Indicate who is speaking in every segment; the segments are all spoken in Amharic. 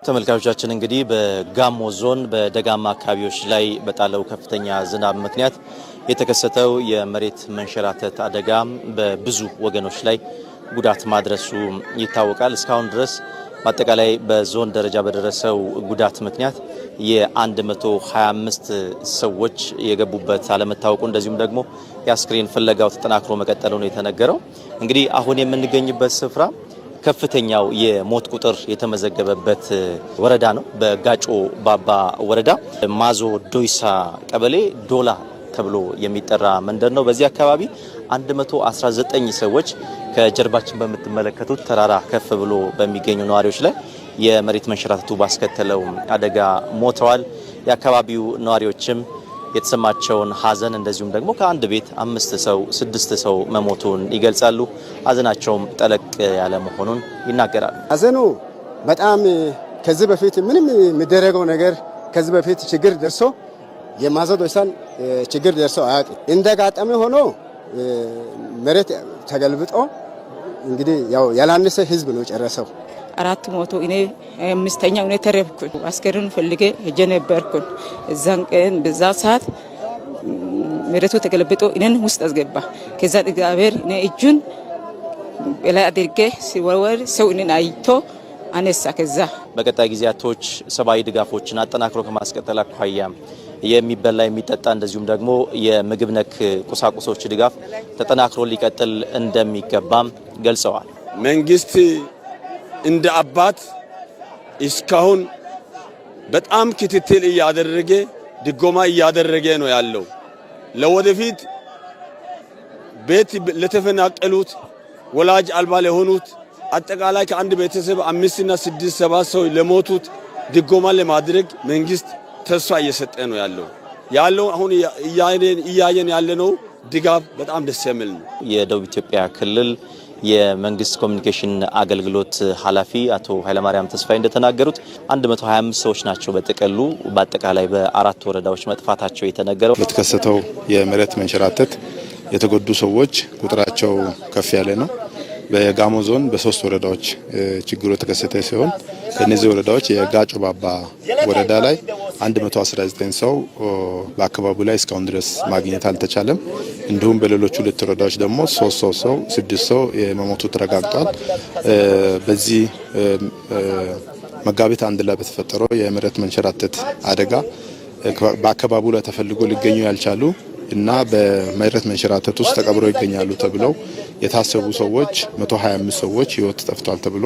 Speaker 1: ተመልካቾቻችን፣ እንግዲህ በጋሞ ዞን በደጋማ አካባቢዎች ላይ በጣለው ከፍተኛ ዝናብ ምክንያት የተከሰተው የመሬት መንሸራተት አደጋ በብዙ ወገኖች ላይ ጉዳት ማድረሱ ይታወቃል። እስካሁን ድረስ በአጠቃላይ በዞን ደረጃ በደረሰው ጉዳት ምክንያት የ125 ሰዎች የገቡበት አለመታወቁ እንደዚሁም ደግሞ የአስክሬን ፍለጋው ተጠናክሮ መቀጠሉ ነው የተነገረው። እንግዲህ አሁን የምንገኝበት ስፍራ ከፍተኛው የሞት ቁጥር የተመዘገበበት ወረዳ ነው። በጋጮ ባባ ወረዳ ማዞ ዶይሳ ቀበሌ ዶላ ተብሎ የሚጠራ መንደር ነው። በዚህ አካባቢ 119 ሰዎች ከጀርባችን በምትመለከቱት ተራራ ከፍ ብሎ በሚገኙ ነዋሪዎች ላይ የመሬት መንሸራተቱ ባስከተለው አደጋ ሞተዋል። የአካባቢው ነዋሪዎችም የተሰማቸውን ሐዘን እንደዚሁም ደግሞ ከአንድ ቤት አምስት ሰው፣ ስድስት ሰው መሞቱን ይገልጻሉ። ሐዘናቸውም ጠለቅ ያለ መሆኑን ይናገራሉ።
Speaker 2: ሐዘኑ በጣም፣ ከዚህ በፊት ምንም የሚደረገው ነገር፣ ከዚህ በፊት ችግር ደርሶ የማዞ ዶይሳን ችግር ደርሶ አያውቅም። እንደ አጋጣሚ ሆኖ መሬት ተገልብጦ እንግዲህ ያው ያላነሰ ህዝብ ነው ጨረሰው።
Speaker 3: አራት ሞቶ እኔ አምስተኛው እኔ ተረፍኩኝ። አስከሬኑን ፈልጌ ሄጄ ነበርኩኝ። እዛን ቀን በዛ ሰዓት መሬቱ ተገለብጦ እኔን ውስጥ አስገባ። ከዛ እግዚአብሔር እኔ እጁን በላይ አድርጌ ሲወርወር ሰው እኔን አይቶ አነሳ። ከዛ
Speaker 1: በቀጣይ ጊዜያቶች ሰብአዊ ድጋፎችን አጠናክሮ ከማስቀጠል አኳያ የሚበላ፣ የሚጠጣ እንደዚሁም ደግሞ የምግብ ነክ ቁሳቁሶች ድጋፍ ተጠናክሮ ሊቀጥል እንደሚገባም ገልጸዋል።
Speaker 4: መንግስት እንደ አባት እስካሁን በጣም ክትትል እያደረገ፣ ድጎማ እያደረገ ነው ያለው። ለወደፊት ቤት ለተፈናቀሉት፣ ወላጅ አልባ ለሆኑት፣ አጠቃላይ ከአንድ ቤተሰብ አምስትና ስድስት ሰባት ሰው ለሞቱት ድጎማ ለማድረግ መንግስት ተስፋ እየሰጠ ነው ያለው። አሁን እያየን ያለነው ድጋፍ በጣም ደስ የሚል ነው።
Speaker 1: የደቡብ ኢትዮጵያ ክልል የመንግስት ኮሚኒኬሽን አገልግሎት ኃላፊ አቶ ኃይለማርያም ተስፋዬ እንደተናገሩት 125 ሰዎች ናቸው በጥቅሉ በአጠቃላይ በአራት ወረዳዎች መጥፋታቸው የተነገረው።
Speaker 5: በተከሰተው የመሬት መንሸራተት የተጎዱ ሰዎች ቁጥራቸው ከፍ ያለ ነው። በጋሞ ዞን በሶስት ወረዳዎች ችግሩ የተከሰተ ሲሆን ከእነዚህ ወረዳዎች የጋጮ ባባ ወረዳ ላይ 119 ሰው በአካባቢው ላይ እስካሁን ድረስ ማግኘት አልተቻለም። እንዲሁም በሌሎች ሁለት ወረዳዎች ደግሞ ሶስት ሰው ስድስት ሰው የመሞቱ ተረጋግጧል። በዚህ መጋቢት 1 ላይ በተፈጠረው የመሬት መንሸራተት አደጋ በአካባቢው ላይ ተፈልጎ ሊገኙ ያልቻሉ እና በመሬት መንሸራተት ውስጥ ተቀብረው ይገኛሉ ተብለው የታሰቡ ሰዎች 125 ሰዎች ህይወት ጠፍቷል ተብሎ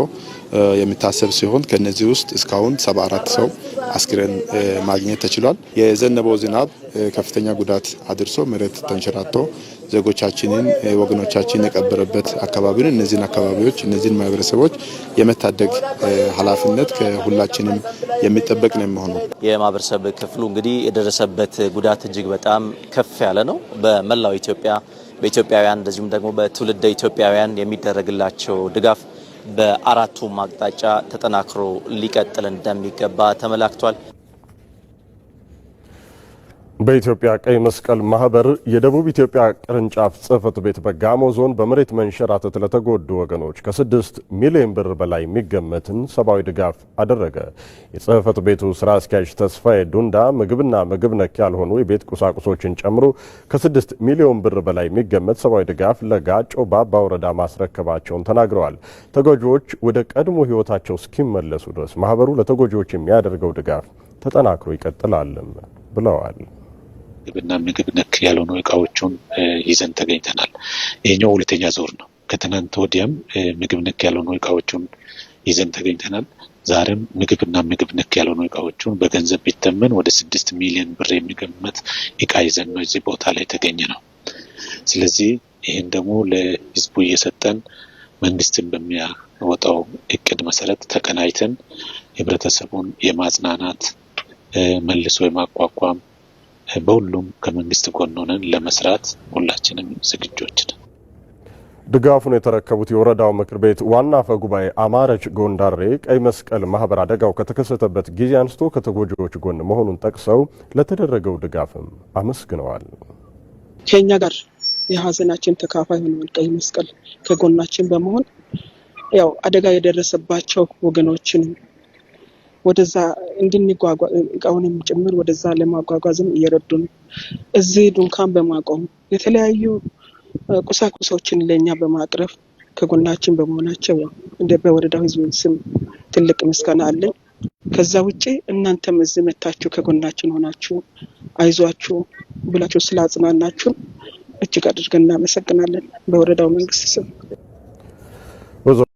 Speaker 5: የሚታሰብ ሲሆን ከነዚህ ውስጥ እስካሁን 74 ሰው አስክሬን ማግኘት ተችሏል። የዘነበው ዝናብ ከፍተኛ ጉዳት አድርሶ መሬት ተንሸራቶ ዜጎቻችንን፣ ወገኖቻችንን የቀበረበት አካባቢ ነው። እነዚህን አካባቢዎች፣ እነዚህን ማህበረሰቦች የመታደግ ኃላፊነት ከሁላችንም የሚጠበቅ ነው የሚሆነው።
Speaker 1: የማህበረሰብ ክፍሉ እንግዲህ የደረሰበት ጉዳት እጅግ በጣም ከፍ ያለ ነው። በመላው ኢትዮጵያ በኢትዮጵያውያን እንደዚሁም ደግሞ በትውልደ ኢትዮጵያውያን የሚደረግላቸው ድጋፍ በአራቱም አቅጣጫ ተጠናክሮ ሊቀጥል እንደሚገባ ተመላክቷል።
Speaker 6: በኢትዮጵያ ቀይ መስቀል ማህበር የደቡብ ኢትዮጵያ ቅርንጫፍ ጽሕፈት ቤት በጋሞ ዞን በመሬት መንሸራተት ለተጎዱ ወገኖች ከ6 ሚሊዮን ብር በላይ የሚገመትን ሰብአዊ ድጋፍ አደረገ። የጽሕፈት ቤቱ ስራ አስኪያጅ ተስፋዬ ዱንዳ ምግብና ምግብ ነክ ያልሆኑ የቤት ቁሳቁሶችን ጨምሮ ከ6 ሚሊዮን ብር በላይ የሚገመት ሰብአዊ ድጋፍ ለጋጮ ባባ ወረዳ ማስረከባቸውን ተናግረዋል። ተጎጂዎች ወደ ቀድሞ ሕይወታቸው እስኪመለሱ ድረስ ማህበሩ ለተጎጂዎች የሚያደርገው ድጋፍ ተጠናክሮ ይቀጥላልም ብለዋል።
Speaker 7: ምግብና ምግብ ነክ ያልሆኑ እቃዎቹን ይዘን ተገኝተናል። ይሄኛው ሁለተኛ ዙር ነው። ከትናንት ወዲያም ምግብ ነክ ያልሆኑ እቃዎቹን ይዘን ተገኝተናል። ዛሬም ምግብና ምግብ ነክ ያልሆኑ እቃዎቹን በገንዘብ ቢተመን ወደ 6 ሚሊዮን ብር የሚገመት እቃ ይዘን ነው እዚህ ቦታ ላይ የተገኘነው። ስለዚህ ይህን ደግሞ ለህዝቡ እየሰጠን መንግስትን በሚያወጣው እቅድ መሰረት ተቀናጅተን ህብረተሰቡን የማጽናናት፣ መልሶ የማቋቋም በሁሉም ከመንግስት ጎን ሆነን ለመስራት ሁላችንም ዝግጁዎች ነን።
Speaker 6: ድጋፉን የተረከቡት የወረዳው ምክር ቤት ዋና አፈ ጉባኤ አማረች ጎንዳሬ ቀይ መስቀል ማህበር አደጋው ከተከሰተበት ጊዜ አንስቶ ከተጎጂዎች ጎን መሆኑን ጠቅሰው ለተደረገው ድጋፍም አመስግነዋል።
Speaker 8: ከኛ ጋር የሀዘናችን ተካፋይ ሆነዋል። ቀይ መስቀል ከጎናችን በመሆን ያው አደጋ የደረሰባቸው ወገኖችን ወደዛ እንድንጓጓ እቃውንም ጭምር ወደዛ ለማጓጓዝም እየረዱን፣ እዚህ ድንኳን በማቆም፣ የተለያዩ ቁሳቁሶችን ለእኛ በማቅረብ ከጎናችን በመሆናቸው እንደ በወረዳው ሕዝብ ስም ትልቅ ምስጋና አለኝ። ከዛ ውጭ እናንተም እዚህ መታችሁ ከጎናችን ሆናችሁ አይዟችሁ ብላችሁ ስላጽናናችሁን እጅግ አድርገን እናመሰግናለን በወረዳው መንግስት ስም።